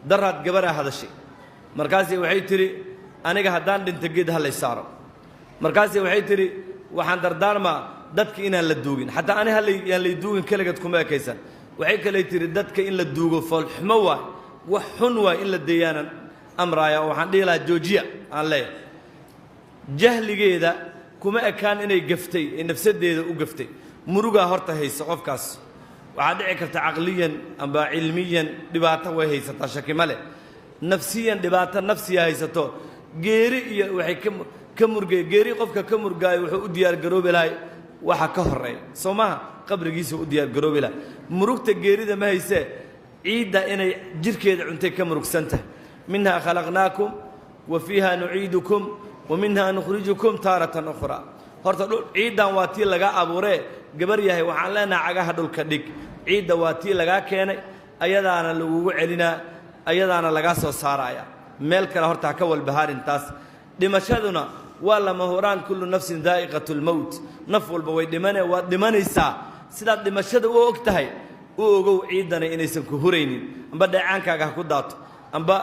Daraad gabaraa hadashay, markaasi waxay tidhi: "Aniga haddaan dhinto, geed ha lay saaro." Markaasi waxay tidhi: "Waxaan dardaarmaa dadka inaan la duugin, xataa ani hayaan lay duugin." Keligeed kuma ekaysan, waxay kaley tidhi: "Dadka in la duugo foolxumo waay, wax xun waay, in la deeyaanan amraaya oo waxaan dhihi lahaa joojiya." Aan leeyahay, jahligeeda kuma ekaan inay gaftay ee nafsadeeda u gaftay. Murugaa horta haysa qofkaas. Waxaa dhici karta caqliyan amba cilmiyan dhibaato way haysataa, shaki ma leh. Nafsiyan dhibaato nafsiya haysato. Geeri iyo waxay ka murgay. Geeri qofka ka murgaayo wuxuu u diyaargaroobi lahay waxa ka horeeya, soo maha? Qabrigiisa u diyaargaroobi lahay. Murugta geerida ma haysee, ciidda inay jirkeeda cuntay ka murugsan tahay. Minhaa khalaqnaakum wa fiiha nuciidukum wa minhaa nukhrijukum taaratan ukhraa. Horta ciiddan waa tii lagaa abuuree. Gabar yahay, waxaan leenahay cagaha dhulka dhig. Ciidda waa tii lagaa keenay, ayadaana lagugu celinaa, ayadaana lagaa soo saaraya. Meel kale horta ha ka walbahaarin taas. Dhimashaduna waa lama huraan. Kullu nafsin daa'iqatu lmowt. Naf walba way dhimane, waad dhimanaysaa. Sidaad dhimashada u og tahay, u ogow ciiddana inaysan ku huraynin. Amba dheecaankaaga ha ku daato, amba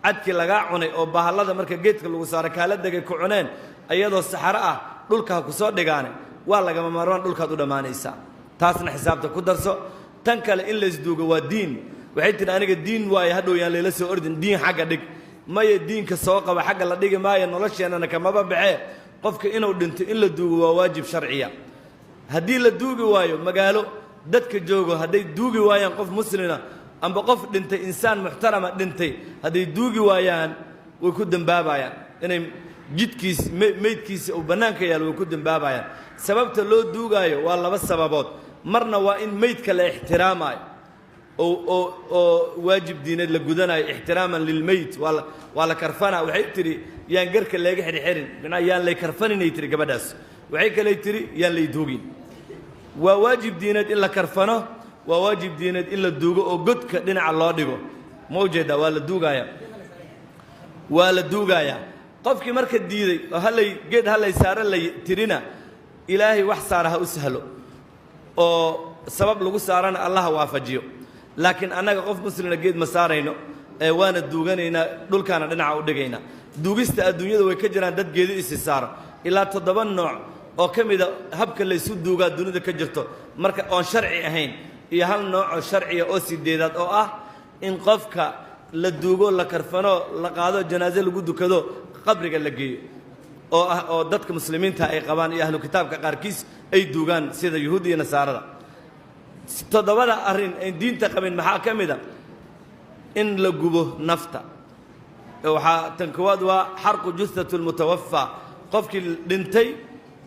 cadkii lagaa cunay oo bahallada marka geedka lagu saaro kaala degay ku cuneen, ayadoo saxaro ah dhulka ha ku soo dhigaane, waa lagama maarmaan, dhulkaad u dhammaanaysaa. Taasna xisaabta ku darso. Tan kale, in laysduugo waa diin. Waxay tidhi: "Aniga diin waaye, hadhow yaan layla soo ordin." Diin xagga dhig. Maya, diinka soo qaba, xagga la dhigi maayo, nolosheennana kamaba baxee. Qofka inuu dhinto in la duugo waa waajib sharciya. Haddii la duugi waayo, magaalo dadka joogo hadday duugi waayaan qof muslina amba qof dhintay, insaan muxtarama dhintay, hadday duugi waayaan, way ku dembaabayaan. Inay jidhkiis, meydkiisa uu bannaanka yaalo, way ku dembaabayaan. Sababta loo duugaayo waa laba sababood. Marna waa in meydka la ixtiraamaayo oo waajib diineed la gudanayo, ixtiraaman lilmeyt. Waa la karfanaa. Waxay tidhi: "Yaan garka leega xirxirin, macnaa yaan lay karfaninay," tidhi gabadhaas. Waxay kaley tidhi: "Yaan lay duugin." Waa waajib diineed in la karfano, waa waajib diineed in la duugo oo godka dhinaca loo dhigo. Ma ujeedaa? Waa la duugaaya, waa la duugayaa. Qofkii marka diiday oo halay geed halay saara la tirina, Ilaahay wax saara ha u sahlo, oo sabab lagu saarana Allaha waafajiyo. Laakiin annaga qof muslimna geed ma saarayno ee waana duuganaynaa, dhulkaana dhinaca u dhigaynaa. Duugista adduunyada way ka jiraan dad geedo isi saaro. Ilaa 7 nooc oo ka mida habka laysu duugaa dunida ka jirto marka oon sharci ahayn, iyo hal nooc oo sharciya oo sideedaad oo ah in qofka la duugo, la karfano, la qaado, janaaso lagu dukado, qabriga la geeyo, oo ah oo dadka muslimiinta ay qabaan iyo ahlu kitaabka qaarkiis ay duugaan, sida yuhuudda iyo nasaarada. Toddobada arrin ayn diinta qabin maxaa ka mid a? In la gubo nafta. Waxaa tan koowaad waa xarqu juthatu lmutawafaa, qofkii dhintay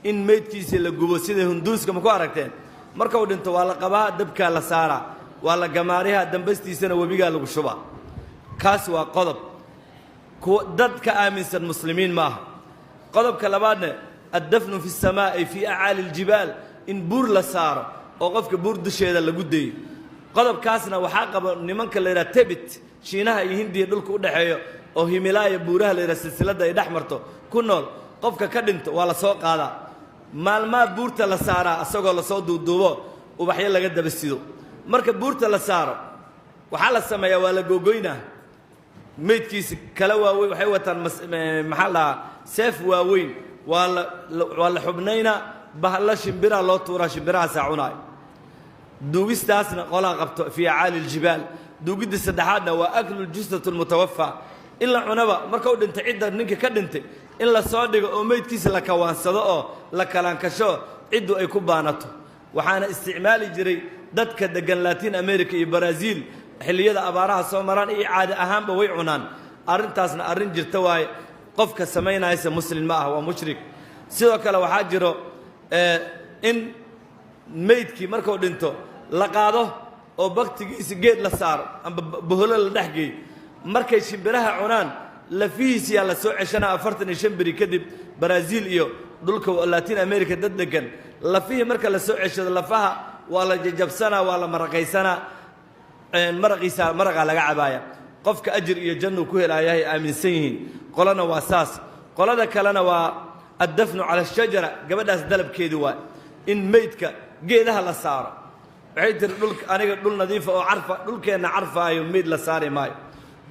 in meydkiisii la gubo. Sida hunduuska ma ku aragteen? Marka uu dhinto waa la qabaa, dabkaa la saaraa, waa la gamaarihaa, dambastiisana webigaa lagu shubaa. Kaas waa qodob. Kuwa dadka aaminsan muslimiin ma aha. Qodobka labaadna, addafnu fi الsamaa ay fii acaali اljibaal, in buur la saaro oo qofka buur dusheeda lagu dayo. Qodobkaasna waxaa qaba nimanka la yidhaha Tibet, Shiinaha iyo Hindiya dhulka u dhexeeyo oo Himilaaya buuraha la yidhaha silsiladda ay dhex marto ku nool. Qofka ka dhinto waa la soo qaadaa, maalmaha buurta la saaraa, asagoo lasoo duuduubo, ubaxyo laga daba sido. Marka buurta la saaro, waxaa la sameeyaa waa la googoynaa meydkiisa. Kala waaweyn waxay wataan, maxaa la dhahaa, seef waaweyn. Waa la xubnaynaa, bahalla shimbiraa loo tuuraa, shimbirahaasaa cunaayo. Duugistaasna qolaa qabto fii acaali aljibaal. Duugidda saddexaadna waa aklu ljusatu lmutawafa, in la cunaba marka u dhintay. Cidda ninka ka dhintay in la soo dhigo oo meydkiisa la kawaansado oo la kalaankasho, ciddu ay ku baanato. Waxaana isticmaali jiray dadka deggan Latin America iyo Brazil. Xilliyada abaaraha soo maraan iyo caadi ahaanba way cunaan. Arrintaasna arrin jirta waaye. Qofka samaynaysa muslim ma ah, waa mushrik. Sidoo kale waxaa jiro in meydkii markuu dhinto la qaado oo baktigiisa geed la saaro amba boholo la dhex geeyo. Markay shimbiraha cunaan, lafihiisiyaa la soo ceshanaa 45 beri kadib. Brazil iyo dhulka Latin America dad degan, lafihii marka la soo ceshado, lafaha waa la jajabsanaa, waa la maraqaysanaa, maraqiisa maraqaa laga cabaaya. Qofka ajir iyo jannuu ku helaayahay aaminsan yihiin. Qolana waa saas. Qolada kalena waa addafnu cala ashajara. Gabadhaas dalabkeedi waa in meydka geedaha la saaro. Waxay tiri: "Dhulka aniga dhul nadiifa oo carfa, dhulkeenna carfaayo meyd la saari maayo."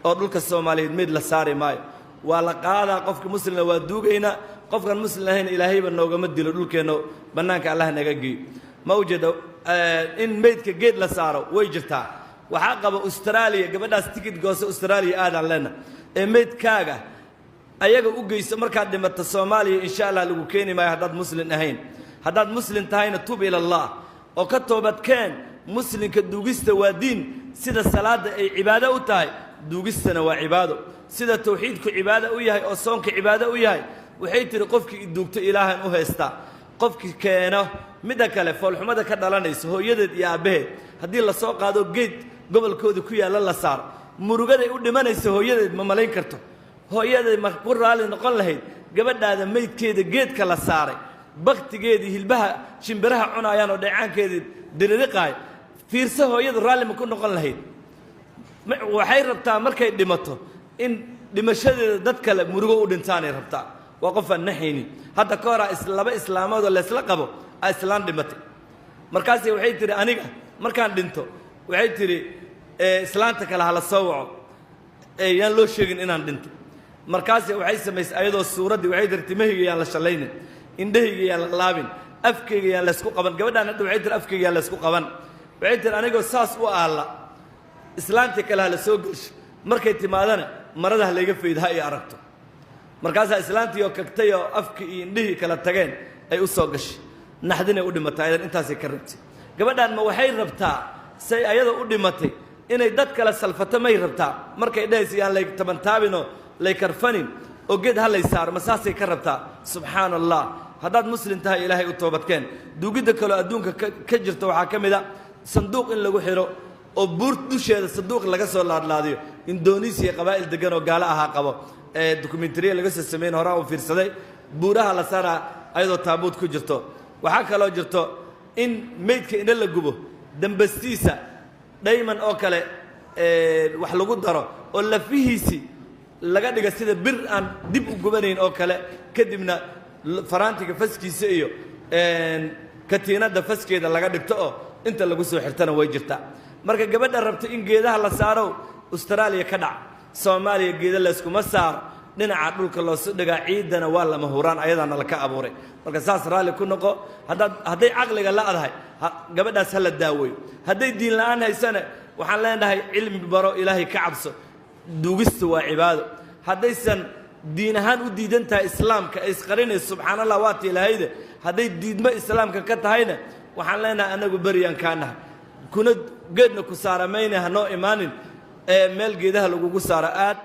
Oo dhulka Soomaaliyeed meyd la saari maayo, waa la qaadaa. Qofka muslimna waa duugaynaa, qofkan muslim ahayn ilaahayba noogama dilo dhulkeenna, bannaanka Allah naga geeyo. Ma ujeeda in meydka geed la saaro way jirtaa. Waxaa qaba Australia gabadhaas, tikid goose Australia aadaan leenna ee meydkaaga ayaga u geyso markaad dhimato. Soomaaliya insha Allah lagu keeni maayo haddaad muslim ahayn. Haddaad muslim tahayna tub ila Allah oo ka toobadkeen. Muslimka duugista waa diin. Sida salaadda ay cibaado u tahay, duugistana waa cibaado. Sida tawxiidku cibaado u yahay oo soonka cibaado u yahay. Waxay tihi qofkii duugto ilaahan u haystaa, qofkii keeno. Midda kale, foolxumada ka dhalanayso hooyadeed iyo aabbaheed haddii lasoo qaado geed gobolkooda ku yaalla la saaro, murugaday u dhimanayso hooyadeed ma malayn karto. Hooyaday ma ku raalli noqon lahayd gabadhaada meydkeeda geedka la saaray, baktigeedii hilbaha shimbiraha cunaayaan oo dheecaankeedii diririqaay? Fiirso, hooyadu raalli ma ku noqon lahayd? Waxay rabtaa markay dhimato in dhimashadeeda dad kale murugo u dhintaanay rabtaa. Waa qof aan naxaynin. Hadda ka horaa laba islaamoodoo laysla qabo a islaan dhimatay. Markaase waxay tihi, aniga markaan dhinto, waxay tidhi, islaanta kale hala soo waco, yaan loo sheegin inaan dhintay. Markaase waxay samaysay ayadoo suuraddii, waxay tihi, timahayga yaan la shallaynin, indhahayga yaan la laabin, afkayga yaan laysku qaban. Gabadhaan hadda waxay tihi, afkayga yaan laysku qaban. Waxay tihi, anigoo saas u aalla islaantii kale hala soo gelsho, markay timaadana marada ha layga faydo, ha ii aragto. Markaasaa islaantii oo kagtay oo afkii iyo indhihii kala tageen ay u soo gashay. Naxdinay u dhimatay ayadan. Intaasay ka rabtay gabadhaan. Ma waxay rabtaa say ayada u dhimatay inay dad kale salfato may rabtaa? Markay dhahaysa yaan lay tabantaabinoo lay karfanin oo geed ha lay saaro, ma saasay ka rabtaa? Subxaana Allah. Haddaad muslim tahay, ilaahay u toobadkeen. Duugidda kaleo adduunka ka jirta waxaa ka mid a sanduuq in lagu xidho oo buur dusheeda sanduuq laga soo laadlaadiyo. Indonesiya qabaa'il degan oo gaalo ahaa qabo ee dokumentariya laga soo sameyn horaa u fiirsaday. Buuraha la saaraa ayadoo taabuud ku jirto. Waxaa kaloo jirto in meydka ina la gubo, dambastiisa dhayman oo kale wax lagu daro oo lafihiisii laga dhiga sida bir aan dib u gubanayn oo kale, kadibna faraantiga faskiisa iyo katiinadda faskeeda laga dhigto oo inta lagu soo xirtana way jirtaa. Marka gabadha rabta in geedaha la saaro, Austraaliya ka dhac. Soomaaliya geeda layskuma saaro, dhinaca dhulka loosu dhigaa. Ciiddana waa lama huraan, ayadaana laka abuuray. Marka saas raalli ku noqo. Haddaad hadday caqliga la'dahay, gabadhaas ha la daaweeyo. Hadday diin la'aan haysana, waxaan leenahay cilmi baro, ilaahay ka cabso. Duugista waa cibaado. Haddaysan diin ahaan u diidan tahay islaamka ay isqarinayso, subxaan Allah, waa tiilahayde. Hadday diidmo islaamka ka tahayna, waxaan leenahay anagu beriyaan kaa nahay, kuna geedna ku saaramayna, hanoo imaanin ee meel geedaha lagugu saaro aad.